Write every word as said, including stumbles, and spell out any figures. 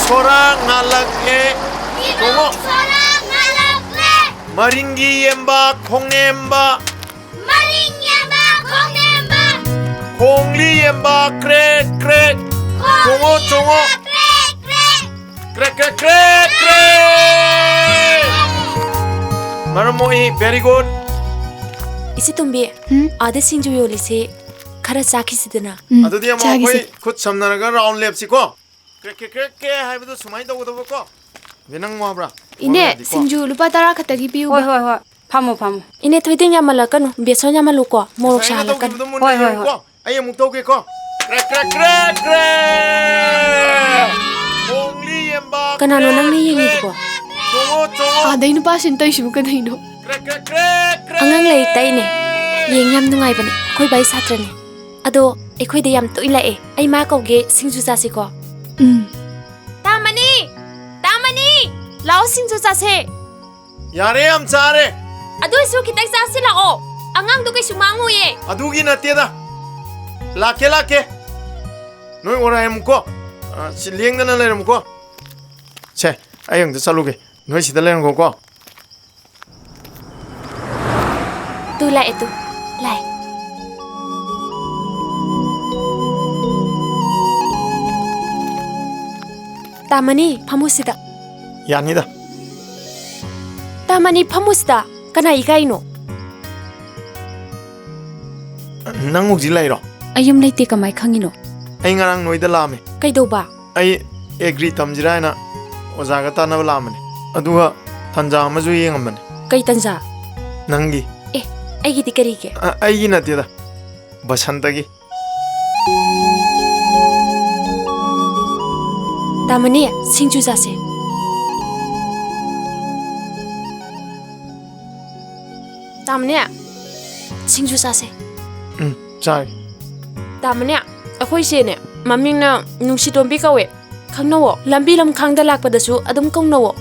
ꯁꯣꯔꯥ ꯉꯥꯜꯂꯛꯂꯦ꯫ ꯆꯣꯡꯉꯣ꯫ ꯁꯣꯔꯥ ꯉꯥꯜꯂꯛꯂꯦ꯫ ꯃꯔꯤꯡꯒꯤ ꯌꯦꯝꯕ ꯈꯣꯡꯅꯦꯝꯕ꯫ ꯃꯔꯤꯡ ꯌꯦꯝꯕ ꯈꯣꯡꯅꯦꯝꯕ꯫ ꯈꯣꯡꯂꯤ ꯌꯦꯝꯕ ꯀ꯭ꯔꯦꯛ ꯀ꯭ꯔꯦꯛ꯫ ꯆꯣꯡꯉꯣ, ꯆꯣꯡꯉꯣ꯫ ꯀ꯭ꯔꯦꯛ ꯀ꯭ꯔꯦꯛ꯫ ꯀ꯭ꯔꯦꯛ ꯀ꯭ꯔꯦꯛ ꯀ꯭ꯔꯦꯛ ꯀ꯭ꯔꯦꯛ꯫ ꯃꯔꯝ ꯃꯣꯛꯏ, very good꯫ ꯏꯆꯦ ꯇꯣꯝꯕꯤ, ꯎꯝ? ꯑꯥꯗ ꯁꯤꯡꯖꯨ ꯌꯣꯜꯂꯤꯁꯤ ꯈꯔ ꯆꯥꯈꯤꯁꯤꯗꯅ꯫ ꯎꯝ, ꯑꯗꯨꯗꯤ ꯑꯃꯨꯛ ꯆꯥꯈꯤꯁꯦ꯫ ꯑꯩꯈꯣꯏ ꯈꯨꯠ ꯁꯝꯅꯔꯒ ꯔꯥꯎꯟ ꯂꯦꯞꯁꯤꯀꯣ꯫ ꯀ꯭ꯔꯦꯛ ꯀ꯭ꯔꯦꯛ ꯀ꯭ꯔꯦꯛ ꯀ꯭ꯔꯦꯛ ꯍꯥꯏꯕꯗꯣ ꯁꯨꯃꯥꯏꯅ ꯇꯧꯒꯗꯕꯀꯣ꯫ ꯑꯗꯨ ꯅꯪ ꯋꯥꯕ꯭ꯔꯥ? ꯏꯅꯦ, ꯋꯥꯕ ꯌꯥꯗꯦꯀꯣ꯫ ꯁꯤꯡꯖꯨ ꯂꯨꯄꯥ ꯇꯔꯥ ꯈꯛꯇꯒꯤ ꯄꯤꯌꯨꯕ꯫ ꯍꯣꯏ, ꯍꯣꯏ, ꯍꯣꯏ꯫ ꯐꯝꯃꯣ, ꯐꯝꯃꯣ꯫ ꯏꯅꯦ, ꯊꯣꯏꯗꯤꯡ ꯌꯥꯝꯃꯜꯂꯛꯀꯅꯨ, ꯕꯦꯁꯣꯟ ꯌꯥꯝꯃꯜꯂꯨꯀꯣ, ꯃꯣꯔꯣꯛ ꯉꯁꯥꯏ ꯑꯩꯅ ꯁꯥꯍꯜꯂꯛꯀꯅꯨ꯫ ꯇꯧꯈꯤꯕꯗꯣ ꯃꯨꯟꯅ ꯍꯣꯏ, ꯍꯣꯏ, ꯌꯦꯡꯉꯨꯀꯣ꯫ ꯍꯣꯏ꯫ ꯑꯩ ꯑꯃꯨꯛ ꯇꯧꯒꯦꯀꯣ꯫ ꯀ꯭ꯔꯦꯛ, ꯀ꯭ꯔꯦꯛ, ꯀ꯭ꯔꯦꯛ, ꯀ꯭ꯔꯦꯛ꯫ ꯈꯣꯡꯂꯤ ꯌꯦꯝꯕ ꯀꯅꯥꯅꯣ ꯅꯪꯅ ꯀ꯭ꯔꯦꯛ, ꯌꯦꯡꯉꯤꯗꯨꯕꯣ? ꯀ꯭ꯔꯦꯛ꯫ ꯆꯣꯡꯉꯣ, ꯆꯣꯡꯉꯣ꯫ ꯑꯥꯗꯩ ꯅꯨꯄꯥꯁꯤꯅ ꯇꯧꯔꯤꯁꯤꯕꯨ ꯀꯩꯗꯧꯔꯤꯅꯣ? ꯀ꯭ꯔꯦꯛ, ꯀ꯭ꯔꯦꯛ, ꯀ꯭ꯔꯦꯛ, ꯀ꯭ꯔꯦꯛ꯫ ꯑꯉꯥꯡ ꯂꯥꯏꯔꯤꯛ ꯇꯥꯛꯏꯅꯦ꯫ ꯌꯦꯡ ꯌꯥꯝ ꯅꯨꯡꯉꯥꯏꯕꯅꯦ꯫ ꯑꯩꯈꯣꯏ ꯕꯥꯏ ꯁꯥꯇ꯭ꯔꯅꯦ꯫ ꯑꯗꯣ ꯑꯩꯈꯣꯏꯗ ꯌꯥꯝ ꯇꯣꯏꯅ ꯂꯥꯛꯑꯦ꯫ ꯑꯩ ꯃꯥ ꯀꯧꯒꯦ, ꯁꯤꯡꯖꯨ ꯆꯥꯁꯤꯀꯣ꯫ ꯎꯝ꯫ ꯇꯥꯃꯅꯤ! ꯇꯥꯃꯅꯤ! ꯂꯥꯛꯑꯣ, ꯁꯤꯡꯖꯨ ꯆꯥꯁꯦ꯫ ꯌꯥꯔꯦ, ꯌꯥꯝ ꯆꯥꯔꯦ꯫ ꯑꯗꯨ ꯑꯣꯏꯁꯨ ꯈꯤꯇꯪ ꯆꯥꯁꯤ ꯂꯥꯛꯑꯣ꯫ ꯑꯉꯥꯡꯗꯣ ꯀꯩꯁꯨ ꯃꯥꯡꯉꯣꯏꯌꯦ꯫ ꯑꯗꯨꯒꯤ ꯅꯠꯇꯦꯗ꯫ ꯂꯥꯛꯀꯦ, ꯂꯥꯛꯀꯦ꯫ ꯅꯣꯏ ꯑꯣꯔꯥꯏꯔꯝꯃꯨꯀꯣ꯫ ꯑ, ꯁꯤ ꯂꯦꯡꯗꯅ ꯂꯩꯔꯝꯃꯨꯀꯣ꯫ ꯁꯦ, ꯑꯩ ꯑꯝꯇ ꯆꯠꯂꯨꯒꯦ꯫ ꯅꯣꯏ ꯁꯤꯗ ꯂꯩꯔꯝꯈꯣꯀꯣ꯫ ꯇꯨ ꯂꯥꯛꯑꯦ, ꯇꯨ꯫ ꯂꯥꯛꯑꯦ꯫ ꯇꯥꯃꯅꯤ, ꯐꯝꯃꯨ ꯁꯤꯗ꯫ ꯌꯥꯅꯤꯗ꯫ ꯇꯥꯃꯅꯤ, ꯐꯝꯃꯨ ꯁꯤꯗ꯫ ꯀꯅꯥ ꯏꯀꯥꯏꯅꯣ? ꯅꯪ ꯍꯧꯖꯤꯛ ꯂꯩꯔꯣ? ꯑꯩ ꯌꯨꯝ ꯂꯩꯇꯦ, ꯀꯃꯥꯏ ꯈꯪꯉꯤꯅꯣ? ꯑꯩ ꯉꯔꯥꯡ ꯅꯣꯏꯗ ꯂꯥꯛꯑꯝꯃꯦ꯫ ꯀꯩꯗꯧꯕ? ꯑꯩ ꯑꯦꯒ꯭ꯔꯤ ꯇꯝꯁꯤꯔꯥ ꯍꯥꯏꯅ ꯑꯣꯖꯥꯒ ꯇꯥꯟꯅꯕ ꯂꯥꯛꯑꯝꯕꯅꯦ꯫ ꯑꯗꯨꯒ ꯇꯟꯖꯥ ꯑꯃꯁꯨ ꯌꯦꯡꯉꯝꯕꯅꯦ꯫ ꯀꯩ ꯇꯟꯖꯥ? ꯅꯪꯒꯤ꯫ ꯑꯦ, ꯑꯩꯒꯤꯗꯤ ꯀꯔꯤꯒꯤ? ꯑ, ꯑꯩꯒꯤ ꯅꯠꯇꯦꯗ, ꯕꯁꯟꯇꯒꯤ꯫ ꯇꯥꯃꯅꯤ, ꯁꯤꯡꯖꯨ ꯆꯥꯁꯦ꯫ ꯇꯥꯃꯅꯤ, ꯁꯤꯡꯖꯨ ꯆꯥꯁꯦ꯫ ꯎꯝ, ꯆꯥꯒꯦ꯫ ꯇꯥꯃꯅꯤ, ꯑꯩꯈꯣꯏ ꯏꯆꯦꯅꯦ, ꯃꯃꯤꯡꯅ ꯅꯨꯡꯁꯤꯇꯣꯝꯕꯤ ꯀꯧꯋꯦ꯫ ꯈꯪꯅꯧꯋꯣ꯫ ꯂꯝꯕꯤ ꯂꯝꯈꯥꯡꯗ ꯂꯥꯛꯄꯗꯁꯨ ꯑꯗꯨꯝ ꯀꯧꯅꯧꯋꯣ꯫